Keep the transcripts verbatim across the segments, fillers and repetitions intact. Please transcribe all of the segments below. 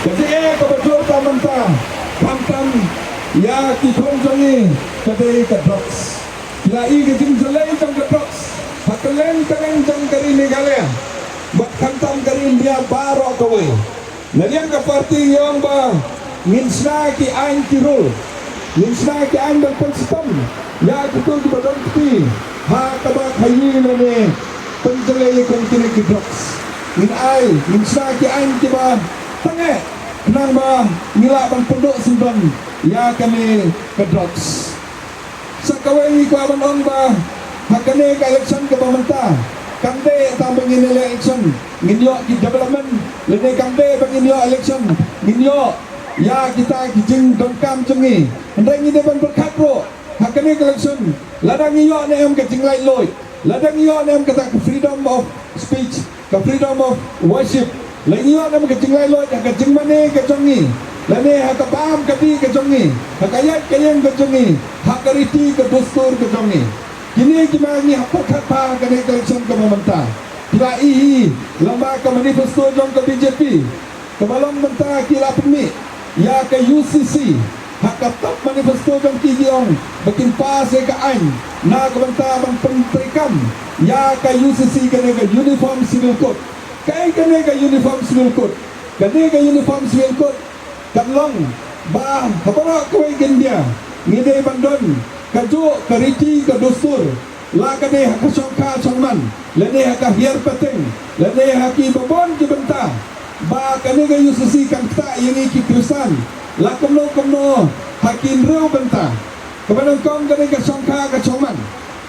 Ka jingeh kaba jur tam mynta, khamtam ïa ki khun jong ngi, ka dei ka drugs. Phi la i ka jingjlei jong ka drugs ha kylleng kylleng jong ka ri Meghalaya bad khamtam ka ri India baroh kawei. Na liang ka party ngi ong ba ngin shna ki aiñ ki rule, ngin shna ki aiñ ban pynshitom ïa kito kiba don kti ha kaba khaïi lane pynjlei kum kine ki drugs. Ngin ai, ngin shna ki aiñ kiba tyngeh khnang ba ngi lah ban pynduh syndon ïa kane ka drugs. Sa kawei ngi kwah ban ong ba ha kane ka election kaba mynta, kam dei tang ba ngin ïaleh election ngin ïoh ki development, lane kam dei ba ngin ïoh election ngin ïoh ïa kita ki jingdonkam jong ngi. Hynrei ngi dei ban pyrkhat ruh ha kane ka election, lada ngi ïoh ne em ka jinglaitluid, lada ngi ïoh ne em kata ka freedom of speech, ka freedom of worship, la ngi ïoh ne em ka jinglaitluid ha ka jingmane ka jong ngi, lane ha ka bam ka dih ka jong ngi, ha ka ïaid ka ïeng ka jong ngi, ha ka riti ka dustur ka jong ngi. Kine ki ma ngi hap pyrkhat bha ha kane ka election kaba mynta. Phi la i hi lyngba ka manifesto jong ka B J P kaba long mynta, ki la pynmih ïa ka U C C. Ha ka top manifesto jong ki, ki ong ba kin pass ïa ka aiñ na ka bynta ban pyntreikam ïa ka U C C, kane ka Uniform Civil Code. Kaei kane ka Uniform Civil Code? Kane ka Uniform Civil Code kan long ba ha baroh kawei ka India ngi dei ban don kajuh ka riti ka dustur, la ka dei ha ka shongkha shongman, lane ha ka hiar pateng, lane ha ki babun ki bynta, ba kane ka U C C kan ktah ïa ngi ki Khristan la kumno kumno ha ki hynriew bynta. Kaba nyngkong ka dei ka shongkha ka shongman.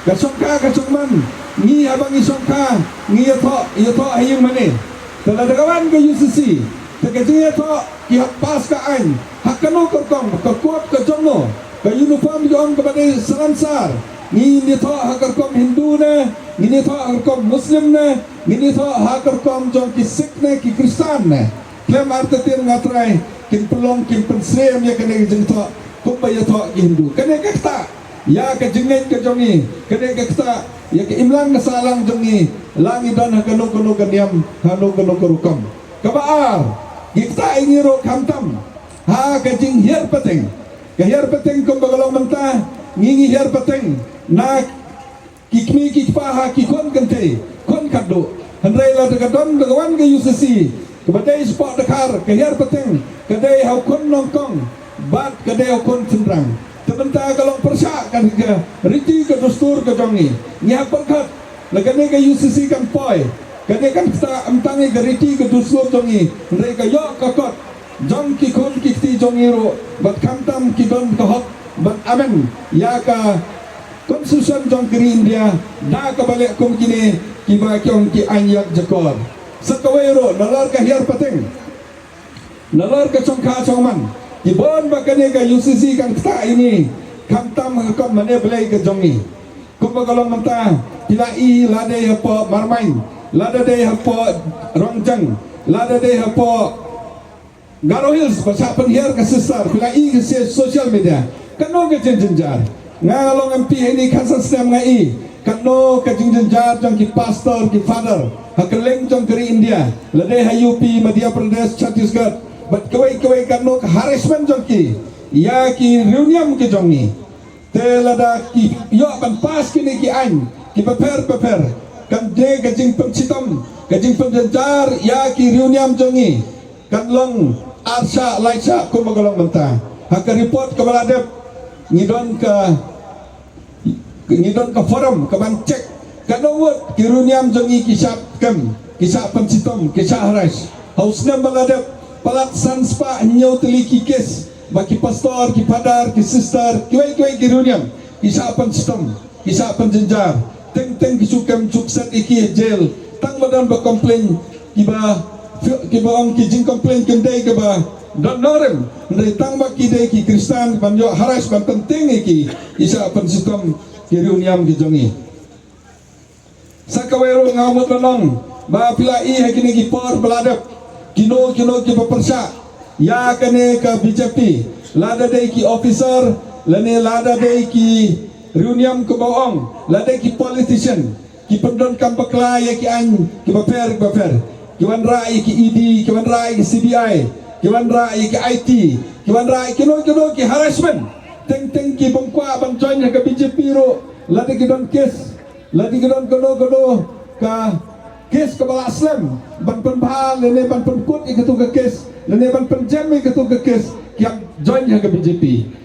Ka shongkha ka shongman, ngi haba ngi shongkha ngi ïathoh, ïathoh ha ïing mane. Te lada ka wan ka U C C, te ka jingïathoh ki hap pass ka aiñ ha kano ka rukom, ka kot ka jong no, ka uniform ki ong kaba dei salansar. Ngin ïathoh ha ka rukom Hindu ne, ngin ïathoh ha ka rukom Muslim ne, ngin ïathoh ha ka rukom jong ki Sikh ne, ki Khristan ne. Khlem artatien nga trai kin pynlong, kin pynsyriem ïa kane ka jingthoh kumba ïathoh ki Hindu. Kane ka ktah ïa ka jingngeit ka jong ngi, kane ka ktah ïa ka imlang ka sahlang jong ngi, la ngi don ha kano kano ka niam, ha kano kano ka rukom. Kaba ar, ki ktah ïa ngi ruh khamtam ha ka jinghiar pateng. Ka hiar pateng kumba ka long mynta, ngi ngi hiar pateng na ki kmie ki kpa ha ki khun kynthei, khun khatduh. Hynrei lada ka don, lada ka wan ka U C C, kaba dei shapoh dkhar, ka hiar pateng ka dei ha u khun nyngkong bad ka dei ha u khun shynrang. Te mynta ka long pyrshah ka riti ka dustur ka jong ngi. Ngi hap pyrkhat, lada kane ka U C C kan poi, kane kan ktah ym tang ïa ka riti ka dustur jong ngi, hynrei ka ïoh ka kot jong ki khun ki kti jong ngi ruh, bad khamtam ki don ka hok ban amend ïa ka Constitution jong ka ri India da kaba leh kum kine kiba ki ong ki aiñ ïap jakor. Sa kawei ruh, nalor ka hiar pateng, nalor ka shongkha shongman, ki bun ba kane ka U C C kan ktah ïa ngi, khamtam ha ka rukom mane blei ka jong ngi. Kumba ka long mynta, phi la i, la dei hapoh Marmain, lada dei hapoh Rongjang, lada dei hapoh Garo Hills, ba shah pynhiar ka sister, phi la i ka social media. Katno ka jingjynjar. Nga long M P ha kine khatsan snem, nga i katno ka jingjynjar jong ki pastor, ki father ha kylleng jong ka ri India, la dei ha U P, Madhya Pradesh, Chhattisgarh bad kawei kawei, katno ka harassment jong ki ïa ki riewniam ki jong ngi. Te lada ki ïoh ban pass kine ki aiñ kiba pher bapher, kan dei ka jingpynshitom, ka jingpynjynjar ïa ki riewniam jong ngi, kan long arshah laishah kumba ka long mynta. Ha ka report kaba la dep, ngi don ka, ngi don ka forum kaban check katno ngut ki riewniam jong ngi ki shah kem, ki shah pynshitom, ki shah harass. Ha u snem ba la dep, palat san spah hynñiew tylli ki case ba ki pastor, ki father, ki sister, kiwei kiwei ki riewniam ki shah pynshitom, ki shah pynjynjar. Teng teng ki shu kem shu kset ïa ki ha jail, tang ba don ba complain, kiba, kiba ong ki jingcomplain kin dei kaba don nongrim, hynrei tang ba ki dei ki Khristan, ban ïoh harass, ban tyntieng ïa ki, ki shah pynshitom ki riewniam ki jong ngi. Sa kawei ruh, nga mut ban ong ba phi la i ha kine ki por ba la dep, kino kino kiba pyrshah ïa kane ka B J P, lada dei ki officer lane lada dei ki riewniam kaba ong, lada dei ki politician, ki pyndonkam bakla ïa ki aiñ kiba pher bapher, ki wanrah ïa ki E D, ki wanrah ïa ki C B I, Ki wanrah ïa ki I T, ki wanrah ïa kino kino ki harassment. Teng teng ki bym kwah ban join ha ka B J P ruh, lada ki don kes, lada ki don kano kano ka kes kaba la slem, ban pynbha lane ban pynkut ïa katu ka kes, lane ban pynjem ïa katu ka kes, ki hap join ha ka B J P.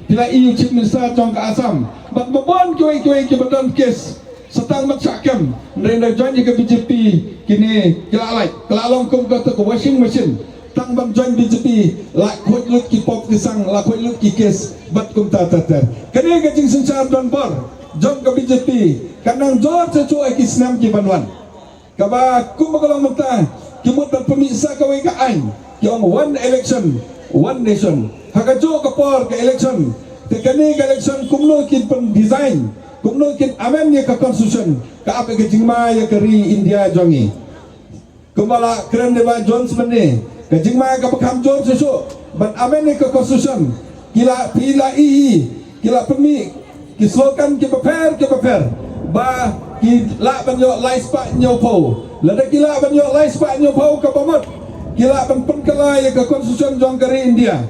Phi la ïohi u Chief Minister jong ka Assam bad ba bun kiwei kiwei kiba don kes, sa tang ban shah kem, hynrei da join ïa ka B J P, kine ki la lait, ki la long kum katu ka washing machine. Tang ban join B J P la khuid lut ki pop ki sang, la khuid lut ki kes bad kumta ter ter. Kane ka jingsynshar donbor jong ka B J P kan nang jur shuh shuh ha ki snem ki ban wan. Kaba kumba ka long mynta, ki mut ban pynmih sa kawei ka aiñ, ki ong one election, one nation. Ha kajuh ka por ka election, te kane ka election kumno kin pyndesign, kumno kin amend ïa ka constitution, ka ap ïa ka jingma ïa ka ri India jong ngi. Kumba la kren da i Bah Jones mynne, ka jingma kaba kham jur shuh shuh ban amend ïa ka constitution, ki la, phi la ïohi, ki la pynmih ki slogan kiba pher kiba pher, ba ki lah ban ïoh lai spah hynñiewphew. Lada ki lah ban ïoh lai spah hynñiewphew, kaba mut ki lah ban pynkylla ïa ka constitution jong ka ri India.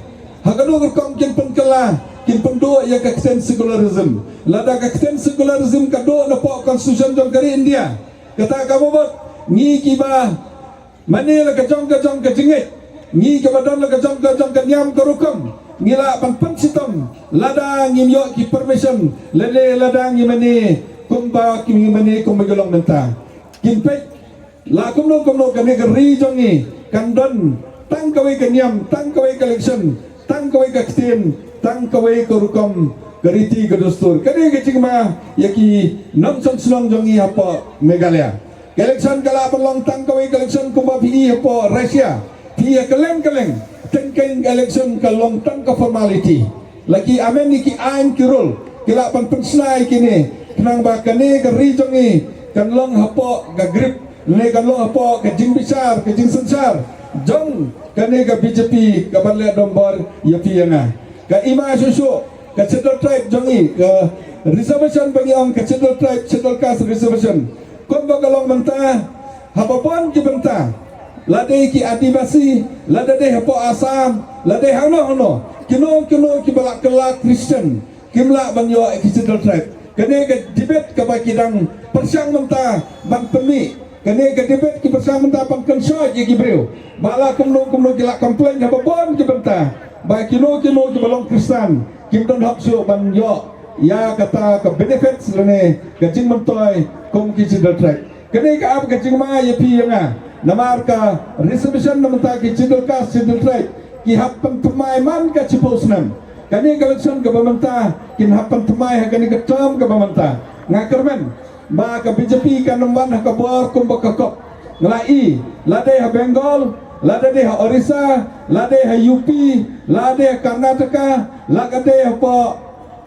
Ha kano ka rukom kin pynkylla? Kin pynduh ïa ka ktien secularism. Lada ka ktien secularism ka duh napoh constitution jong ka ri India, kata kaba mut ngi kiba mane la ka jong ka jong ka jingngeit, ngi kiba don la ka jong ka jong ka niam ka rukom, ngi lah ban pynshitom lada ngim ïoh ki permission, lane lada ngi mane kumba, ngi mane kumba ki long mynta. Kin peit la kumno kumno kane ka ri jong ngi kan don tang kawei ka niam, tang kawei ka election, tang kawei ka ktien, tang kawei ka rukom, ka riti ka dustur. Kane ka jingma ïa ki nongshong shnong jong ngi hapoh Meghalaya. Ka election ka lah ban long tang kawei ka election kumba phi ïohi hapoh Russia. Phi ïohi kylleng kylleng, teng teng ka election ka long tang ka formality. La ki amend ïa ki aiñ ki rule, ki lah ban pynshna ïa kine, khnang ba kane ka ri jong ngi kan long hapoh ka grip, ne kan long hapoh ka jingbishar, ka jingsynshar jong kane ka B J P kaban leh donbor ïa phi ïa nga. Ka i ma shuh shuh ka Scheduled Tribe jong ngi, ka reservation ba ngi ong, ka Scheduled Tribe, Scheduled Caste reservation, kumba ka long mynta, haba bun ki bynta, la dei ki Adivasi, la dei hapoh Assam, la dei hangno hangno, kino kino kiba la kylla Christian, kim lah ban ïoh ïa ki Scheduled Tribe. Kane ka debate kaba ki dang pyrshang mynta ban pynmih, kane ka debate ki pyrshang mynta ban kynshoh ïa ki briew, ba la kumno kumno ki la complain haba bun ki bynta ba kino kino kiba long Khristan kim don hok shuh ban ïoh ïa kata ka benefits lane ka jingmyntoi kum ki Scheduled Tribe. Kane ka ap ka jingma ïa phi ïa nga, namar ka reservation na bynta ki Scheduled Caste, Scheduled Tribe, ki hap pynthymmai man ka shiphew snem. Kane ka election kaba mynta kin hap pynthymmai ha kane ka term kaba mynta. Nga kyrmen ba ka B J P kan ym wan ha ka bor kumba ka kop. Nga la i, la dei ha Bengal, la dei ha Orissa, la dei ha U P, la dei ha Karnataka, la ka dei hapoh,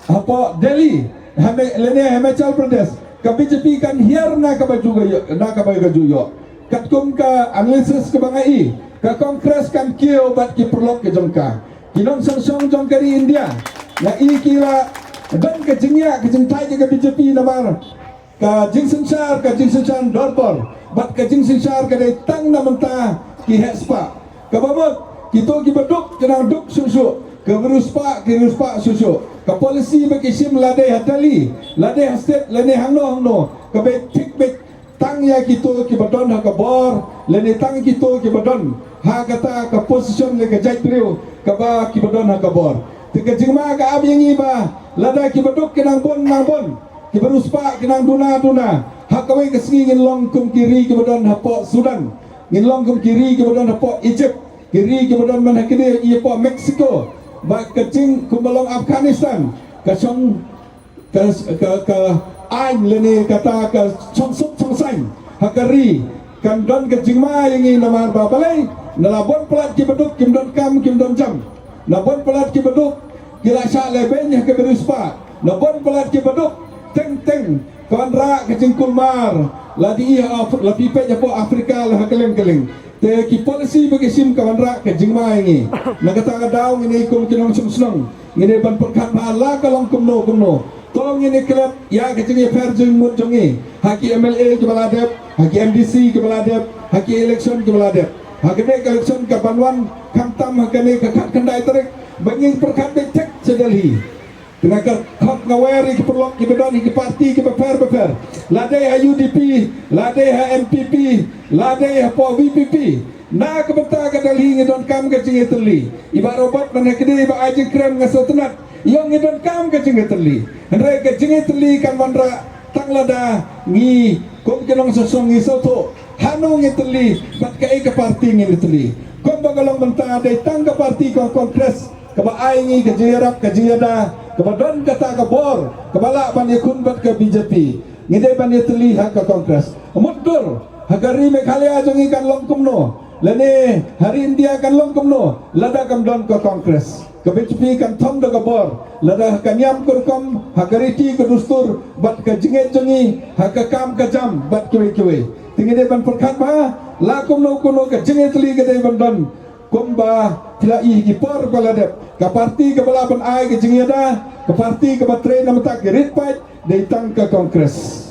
hapoh Delhi, ha Me-, lane Himachal Pradesh, ka B J P kan hiar na kaba ju ka ïoh, na kaba ka ju ïoh. Katkum ka analysis kaba nga i, ka Congress kan kiew bad ki paralok ka jong ka. Ki nongshong shnong jong ka ri India, nga i ki la don ka jingïa, ka jingthait ïa ka B J P namar ka jingsynshar, ka jingsynshar donbor bad ka jingsynshar ka dei tang na bynta ki heh spah. Kaba mut, kito kiba duk ki nang duk shuh shuh, kiba riewspah ki riewspah shuh shuh. Ka policy ba ki shim, la dei ha Delhi, la dei ha state, lane hangno hangno, ka beit thik beit tang ïa kito kiba don ha ka bor, lane tang kito kiba don ha kata ka position lane ka jaitbynriew kaba kiba don ha ka bor. Te ka jingma ka ap ïa ngi ba lada kiba duk ki nang bun nang bun, kiba riewspah ki nang duna duna, ha kawei ka sngi ngin long kum ki ri kiba don hapoh Sudan, ngin long kum ki ri kiba don hapoh Egypt, ki ri kiba don man ha kine ïa poh Mexico, ba ka jing kumba long Afghanistan, ka shong, ka, ka, ka aiñ lane kata ka shongsuk shongsaiñ ha ka ri kan don ka jingma ïa ngi namar ba balei? Na la bun palat kiba duk kim don kam kim don jam. Na bun palat kiba duk ki la shah lehbeiñ ha ka riewspah. Na bun palat kiba duk teng teng ka wanrah ka jingkulmar, la phi i ha Af-, la phi peit hapoh Africa, la ha kylleng kylleng. Te ki policy ba ki shim ka wanrah ka jingma ïa ngi. Na kata ka daw ngin ïa kum ki nongshong shnong ngin ïa ban pyrkhat ba la ka long kumno kumno, to ngin ïa klet ïa ka jingïapher jingmut jong ngi ha ki M L A kiba la dep, ha ki M D C kiba la dep, ha ki election kiba la dep. Ha kane ka election ka ban wan khamtam ha kane ka khatkhyndai tarik ba ngin pyrkhat beit thik sha Delhi. Te nga ka khot nga wer ïa ki paralok kiba don ïa ki parti kiba pher ba pher, la dei ha U D P, la dei ha N P P, la dei hapoh V P P. Na ka bynta ka Delhi ngi donkam ka jingïatylli. I Bah Robert mynta ka dei ba ai jingkren nga sngewtynnat. Ïoh ngi donkam ka jingïatylli. Hynrei ka jingïatylli kan wanrah tang lada ngi kum ki nongshong shnong ngi sngewthuh hano ngi tylli bad kaei ka parti ngi tylli. Kumba ka long mynta dei tang ka parti ka Congress kaba ai ngi ka jingïarap ka jingïada kaba don kata ka bor kaba lah ban ïakhun bad ka B J P. Ngi dei ban ïatylli ha ka Congress. Mutdur ha ka ri Meghalaya jong ngi kan long kumno, lane ha ri India kan long kumno lada kam don ka Congress. Ka B J P kan thong da ka bor lada ha ka niam ka rukom, ha ka riti ka dustur bad ka jingngeit jong ngi, ha ka kam ka jam bad kiwei kiwei. Te ngi dei ban pyrkhat ba la kumno kumno ka jingïatylli ka dei ban don. Kumba phi la i ha ki por ba la dep, ka parti kaba lah ban ai ka jingïada, ka parti kaba trei na bynta ki rit paid dei tang ka Congress.